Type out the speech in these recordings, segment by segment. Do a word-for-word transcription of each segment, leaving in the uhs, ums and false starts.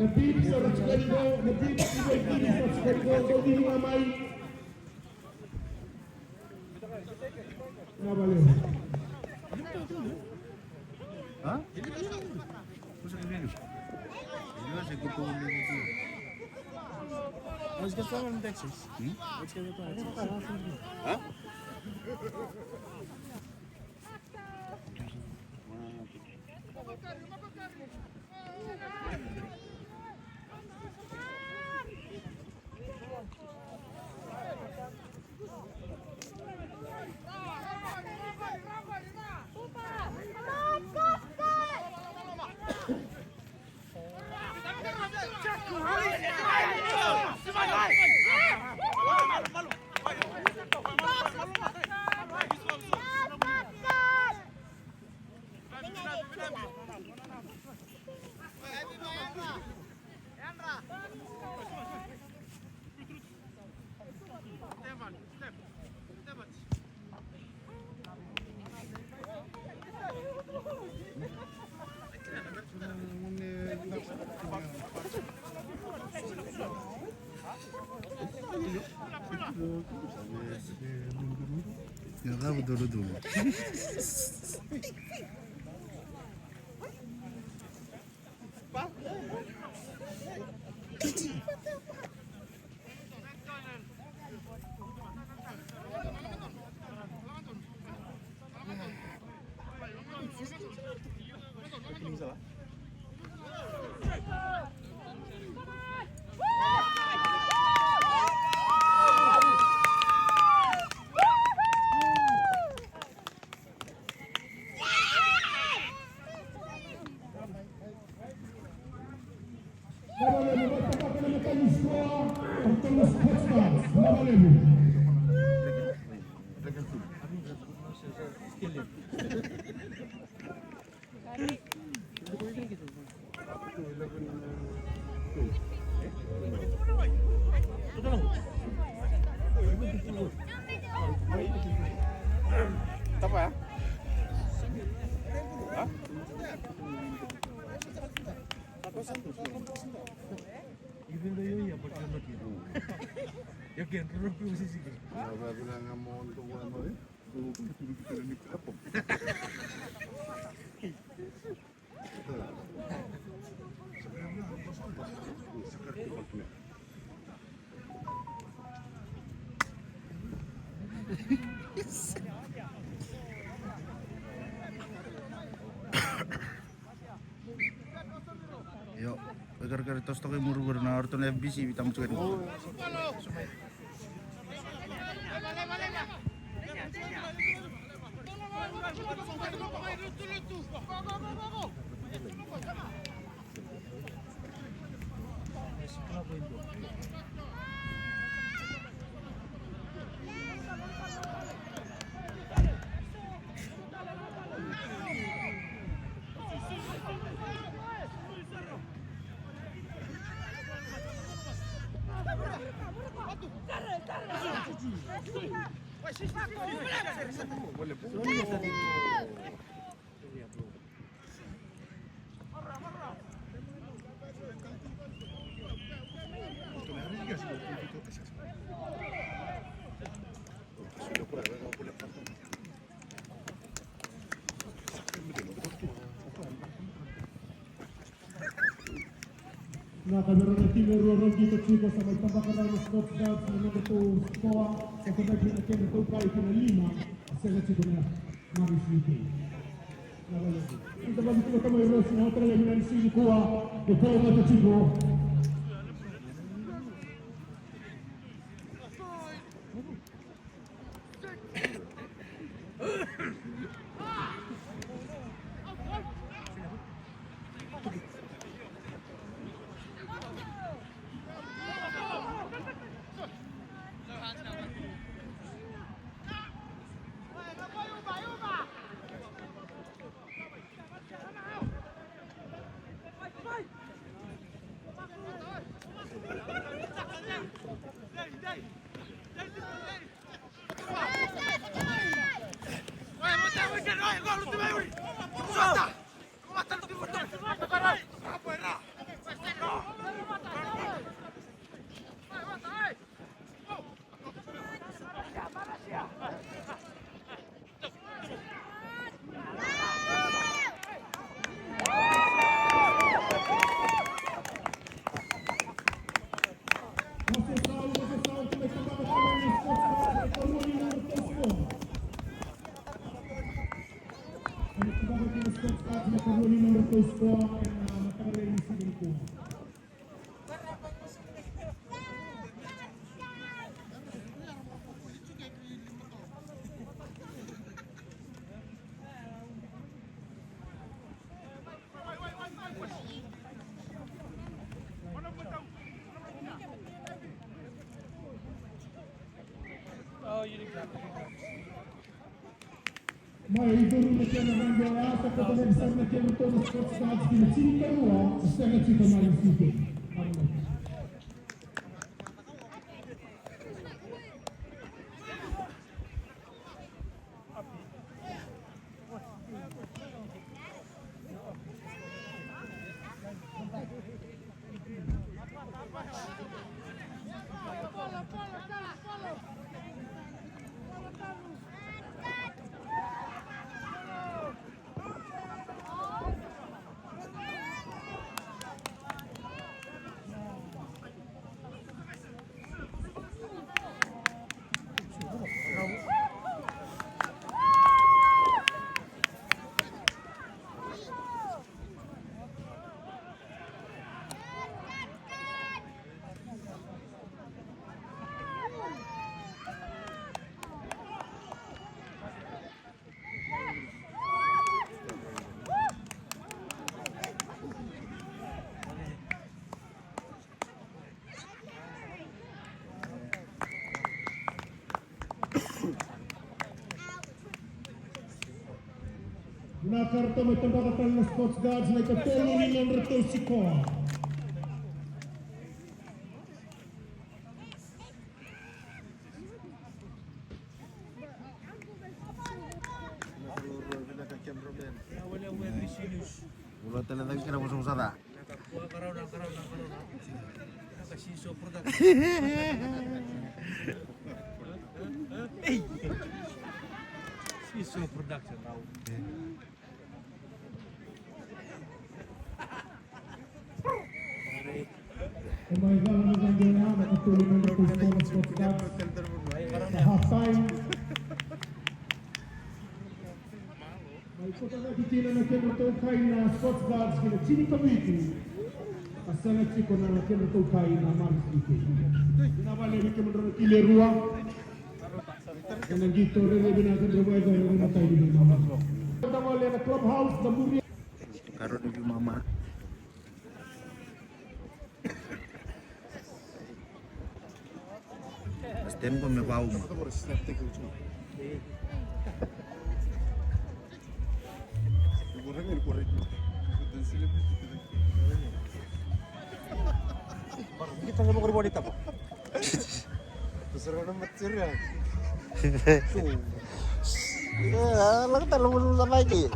Na timu sa ra tiko qo, na timu sa ra tiko qo, dou dini ga mai. Na valeu. Hã? Hã? Tapa ya? Hah? Even though you're here, but you're not here. You're getting through to sisi. Io, e kerekere toso toka i muri qori na ratou na F B C, vei tamata qori. Na kavera na timi e rua rogi ka tiko sa mai tabaka na sports guards na nodratou sikoa, sa tabaki na kena taukai ki na lima, a sega tiko na Maris U K. Na vale. Ita vale tiko tamai Rosi na otara levi na nisi nikua, e polo mata tiko. Mai curu na kena vaqo, a sa kota vaka sara na kena toka Sports Guards ki na tinikarua, sega tiko na Manu City. Na karata mai tabaka tale na Sports Guards na ikatolu ni nodratou sikoa. Vula tale cake kina vosavosa ca. Ei. Siso Production, rau. E mai cala na vaqo ya, na katolu na nodratou sikoa na Sports Guards. Half time. Mai kotaki kina na kedratou kai na Sports Guards ki na tinikavitu. Ka sega tiko na kedratou kai na Manu City. Vinaka vakalevu vei kemudrau na kili e rua. Ena qito rairai vinaka kedrau vakaitavi na matai ni veimama. Vinaka vakalevu na clubhouse na muri. Karua ni veimama. Sten ko me vauma. Kita na mokori wani tapa. Terserah nama ceria. Ya, lang talo mo sa mai ki.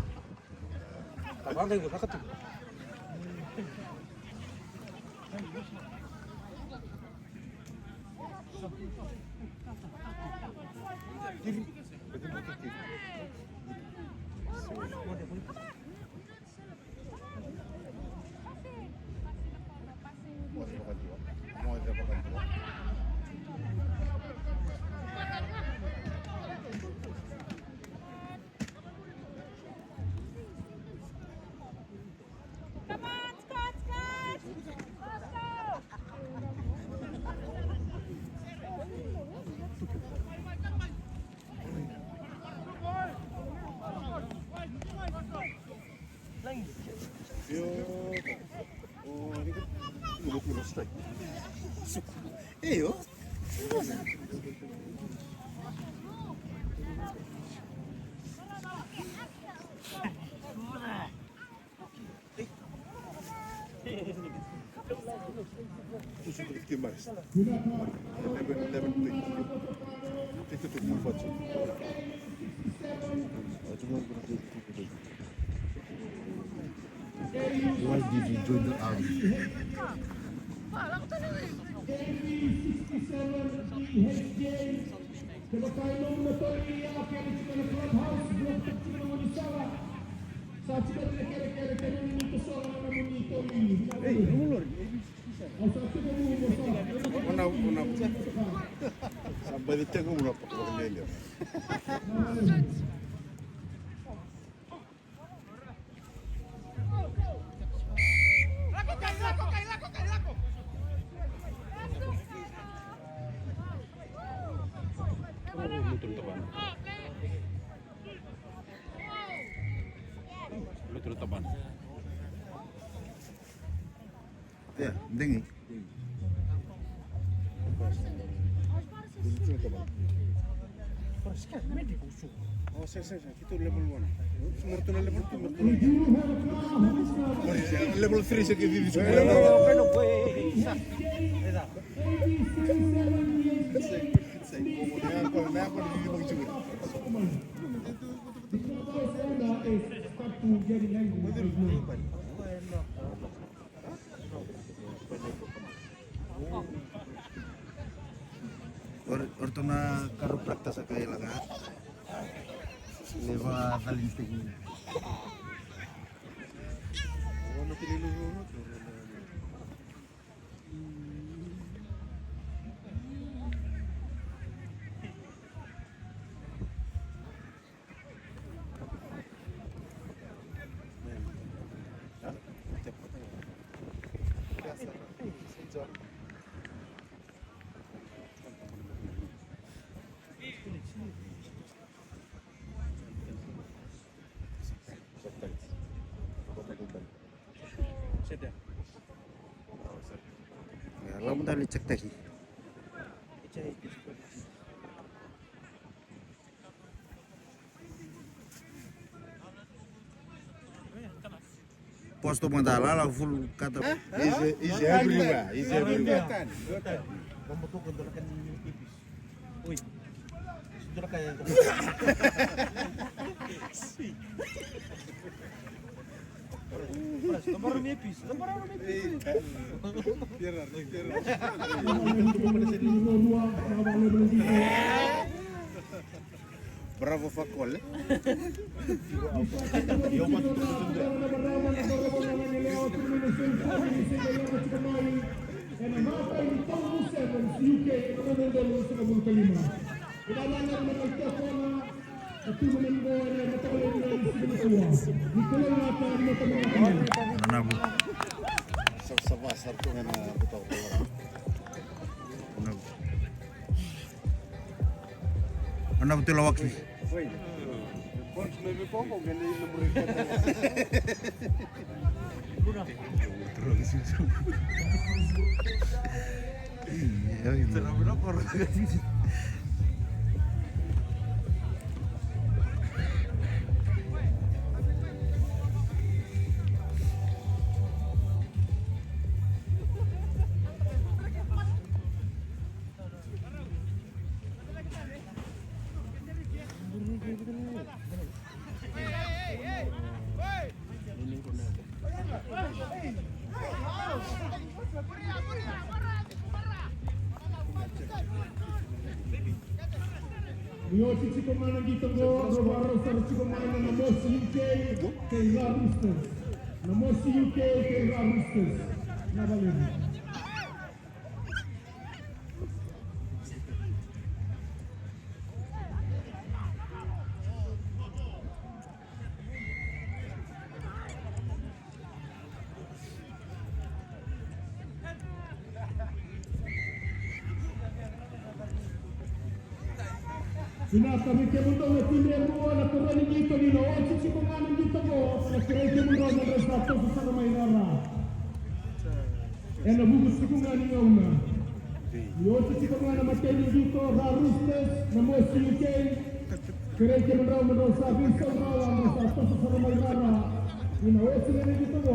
Join the army. Hey, come on, Lori. Ona, ona. Sa baci teka una pa ko lele. Ia, degi. O, sega, sega, sega. Keitou level one. Mo ratou na level two, mo ratou na level three, se ke vivi. O ratou na chiropractor sa qai lako. Leva cali ni teki. Ia, lako mada ni check taki. Posto mada la, la full kata. He's, he's everywhere. He's everywhere. Oi. Sudah kaya. Pras, tambah rame pis, tambah rame pis. Bravo Fakole. Bravo. Bravo. Bravo. Ni oti tiko mai na qito qo, rau vakarau sara tiko mai na Namosi U K kei Ra Roosters. Namosi U K kei Ra Roosters. Na valevu. Vinaka vei kemudou na timi e rua na karua ni qito, ni na oti tiko ga na qito qo, na kerei kemudrau me drau sa toso sara mai rara. Ena vuku tiko ga ni gauna. Ni oti tiko ga na matai ni qito, Ra Roosters, Namosi U K. Kerei kemudrau me drau sa veisau rawa, drau sa toso sara mai rara. Ni na oti ga na qito qo,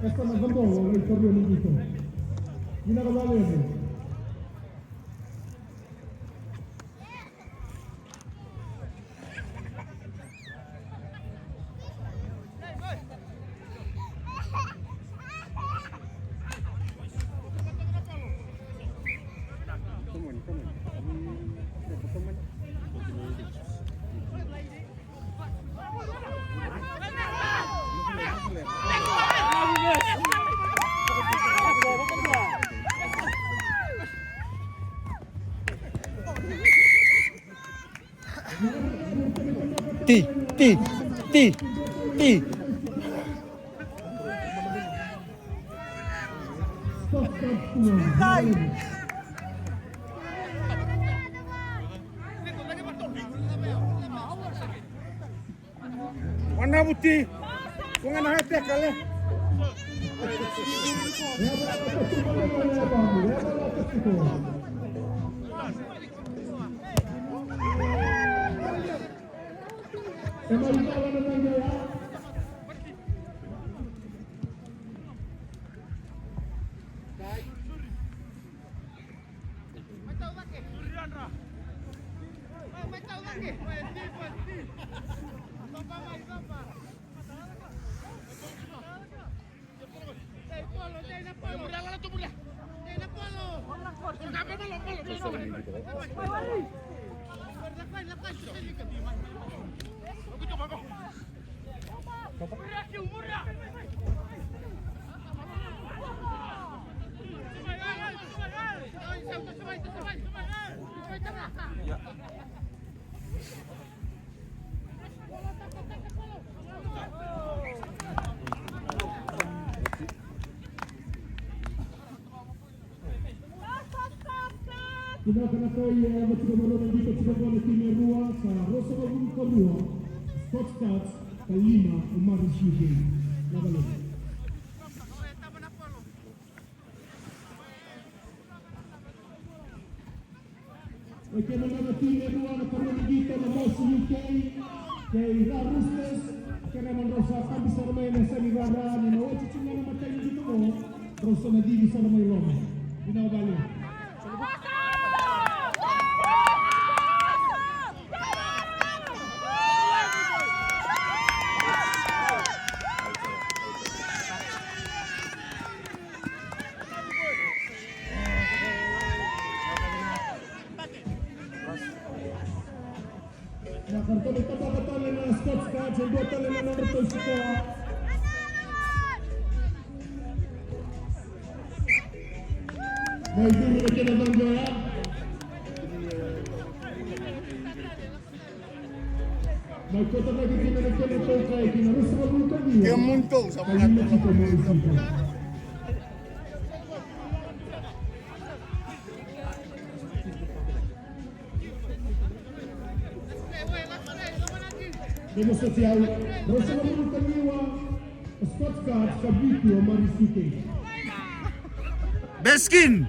e sa na cabolo na ikarua ni qito. Vinaka vakalevu. Ti, ti, ti, ti. Wanavuti, ko ga na hateka le. Vinaka na kai, e, vatika mai rua na qito, tiko vua na timi e rua, sa ruasagavulu ka rua, Scots Guards, ka lima, o Marist U K. Vinaka levu. E kena na timi e rua na karua ni qito na Mosi U K kei Ra Roosters. Kena na drau sa kabi sara mai na sani rara ni na oti tu ga na matai ni qito mo drau sa na civi sara mai loma. Vinaka vale. Na kartoni tabaka tale na Scots Guards, e dua tale na nodratou sikoa. Mai curu na kena cagi oya. Mai kota mai kina na kena taukai kina rusa na bulu ka ciwa. Ke mun tou sa ka lima tiko mai tiko. Demo soti au, rusa na bulu ka ciwa. Scots Guards ka bitu o Marist U K. Beskin.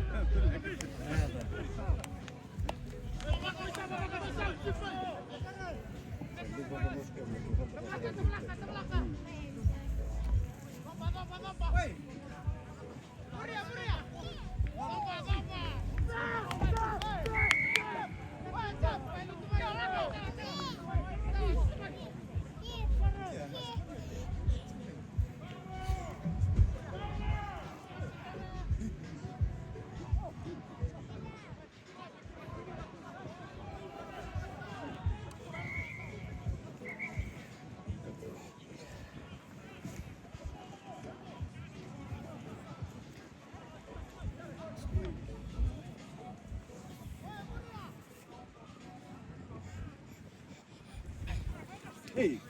Hey,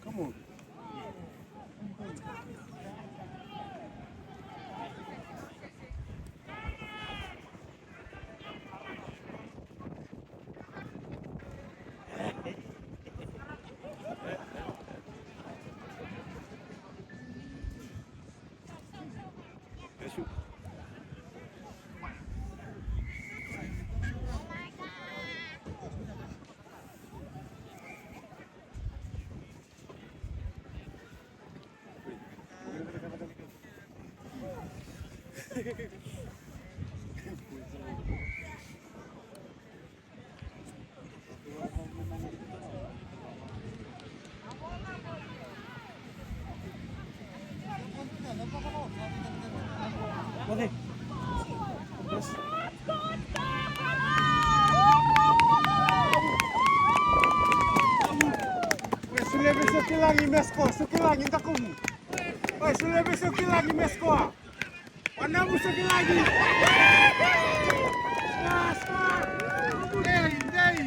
come on. Oi, solia vei Sokilagi me score, Sokilagi, dakumu. Oi, solia vei Sokilagi me score. Wanamu Sokilagi. Score, score. Dei, dei.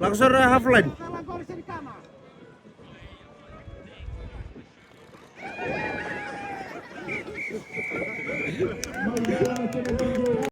Lako sara half line.